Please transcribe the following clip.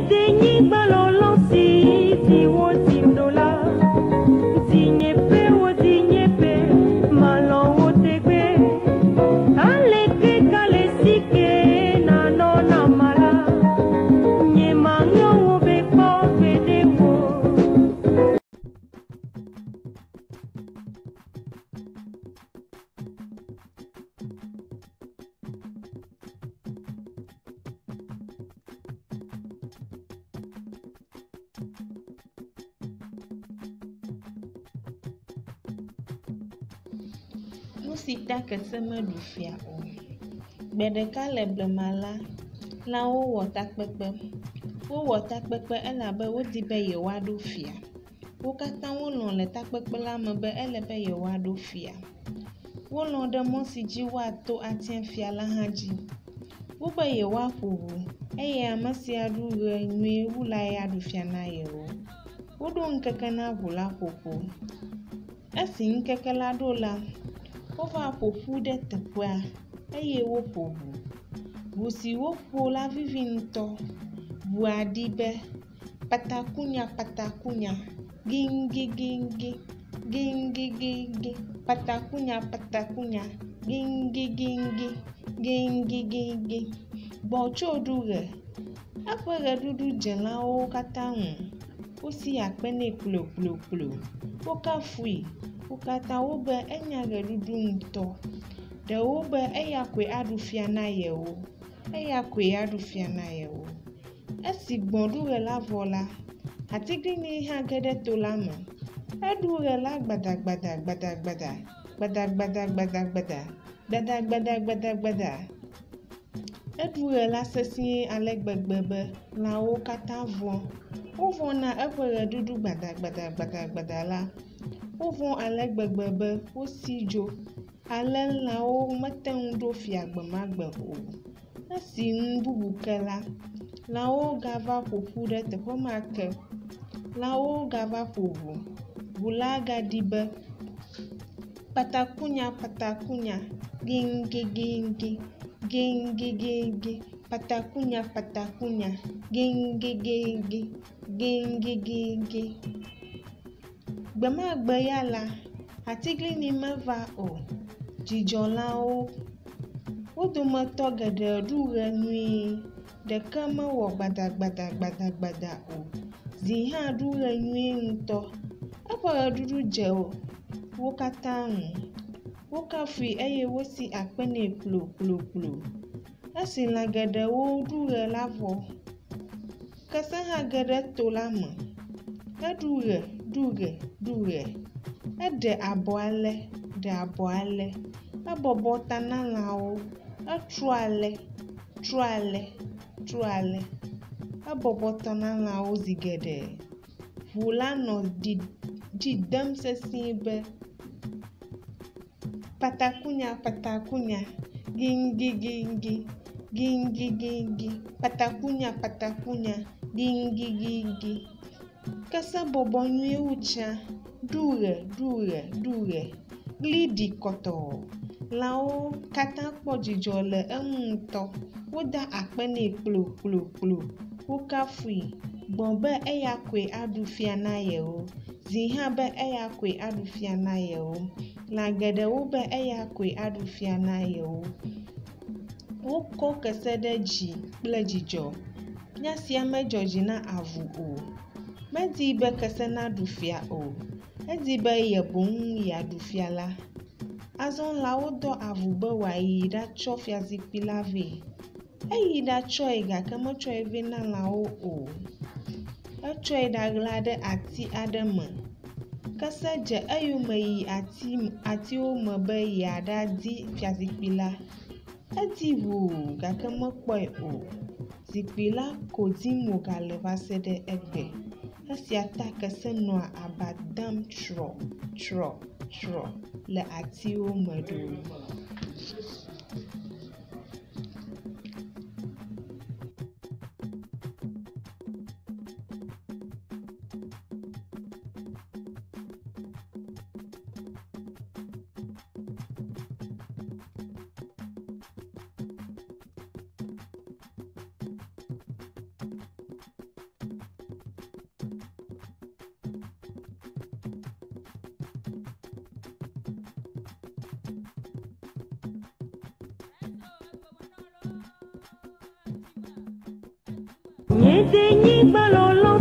Denyigba lɔlɔ si dzi wodzim ɖo la, dinyeƒe wo dinyeƒe, malɔ̃ wo tegbe. Aleke kale si ke nanɔ nam la, nyemaŋlɔ wo be kpɔ gbeɖe o. Nu si ta kese meɖu fia o. Gbe ɖeka le blema la, lãwo wɔ takpekpe. Wowɔ takpekpe elabe wodi be yewoaɖo fia. Wo katã wolɔ̃ le takpekpe la me be ele be yewoaɖo fia. Wolɔ̃ ɖe mɔ si dzi woato atia fia la hã dzi. Wobe yewoaƒo ʋu eye ame si aɖu ʋe nyuie wu lae aɖu fia na yewo. Woɖo ŋkeke na ʋu la ƒoƒo. Esi ŋkeke la ɖo la, wova ƒo ƒu ɖe teƒea eye woƒo ʋu. Ʋu si woƒo la vivi ŋutɔ. Ʋua ɖi be patakunya patakunya, giŋgigiŋgi, giŋgigiŋgi, patakunya patakunya, giŋgigiŋgi, giŋgigiŋgi. Gbɔ̃tso ɖu ɣe. Eƒe ɣeɖuɖu dze lãwo katã ŋu. Wosi akpe nɛ kplokplokplo. Wokafui. Wo katã wobe enya ɣeɖuɖu ŋutɔ. Ɖewo be eya koe aɖu fia na yewo. Eya koe aɖu fia na yewo. Esi gbɔ̃ ɖu ɣe la vɔ la, atiglinyi hã ge ɖe to la me. Eɖu ɣe la gbadagbada gbadagbada gbadagbada gbadagbada gbadagbada gbadagbada. Eɖu ɣe la sesĩe ale gbegbe be lãwo katã vɔ̃. Wovɔ̃ na eƒe ɣeɖuɖu gbadagbada gbadagbada la. Wovɔ̃ ale gbegbe be wosi dzo. Ale lãwo mete ŋu ɖo fia gbe ma gbe o. Esi ŋu bubu ke la, lãwo gava ƒo ƒu ɖe teƒe ma ke. Lãwo gava ƒo ʋu. Ʋu la gaɖi be patakunya patakunya, giŋgigiŋgi, giŋgigiŋgi, patakunya patakunya, giŋgigiŋgi, giŋgigiŋgi. Gbe ma gbe ya la, atiglinyi meva o. Dzi dzɔ lãwo. Wo dometɔ geɖe ɖu ɣe nyuie. Ɖeke mewɔ gbadagbada gbadagbada o. Zi hã ɖu ɣe nyuie ŋutɔ. Eƒe ɣeɖuɖu dze wo katã ŋu. Wokafui eye wosi akpe nɛ kplokplokplo. Esi lã geɖewo ɖu ɣe la vɔ, kese hã ge ɖe to la me. Eɖu ɣe, ɖu ɣe, ɖu ɣe. Eɖe abɔ ale, ɖe abɔ ale. Ebɔbɔ ta na lãwo. Etrɔ ale, trɔ ale, trɔ ale. Ebɔbɔ ta na lãwo zi geɖe. Ʋu la nɔ ɖi dzi dem sesĩe be patakunya patakunya, giŋgigiŋgi, giŋgigiŋgi, patakunya patakunya, giŋgigiŋgi. Kese bɔbɔ nyuie wu tsã. Ɖu ɣe, ɖu ɣe, ɖu ɣe. Ɣli ɖi kɔtɔɔ. Lãwo katã kpɔ dzidzɔ le eŋu ŋutɔ. Woda akpe nɛ kplokplokplo. Wokafui. Gbɔ̃ be eya koe aɖu fia na yewo. Zi hã be eya koe aɖu fia na yewo. Lã geɖewo be eya koe aɖu fia na yewo. Wokɔ kese ɖe dzi kple dzidzɔ. Nya sia medzɔ dzi na avu o. Medi be kese naɖu fia o. Edi be ye boŋ yeaɖu fia la. Azɔ lãwo dɔ avu be wòayi ɖatsɔ fiazikpui la vɛ. Eyi ɖatsɔe gake metsɔe vɛ na lãwo o. Etsɔe ɖaɣla ɖe ati aɖe me. Kese dze eyome yi ati atiwo me be yeaɖadi fiazikpui la. Edi ʋuu gake mekpɔe o. Zikpui la ko dim wògale va se ɖe egbe. Esia ta kese nɔa aba dem trɔ trɔ trɔ le atiwo me ɖo. Denyigba lɔlɔ.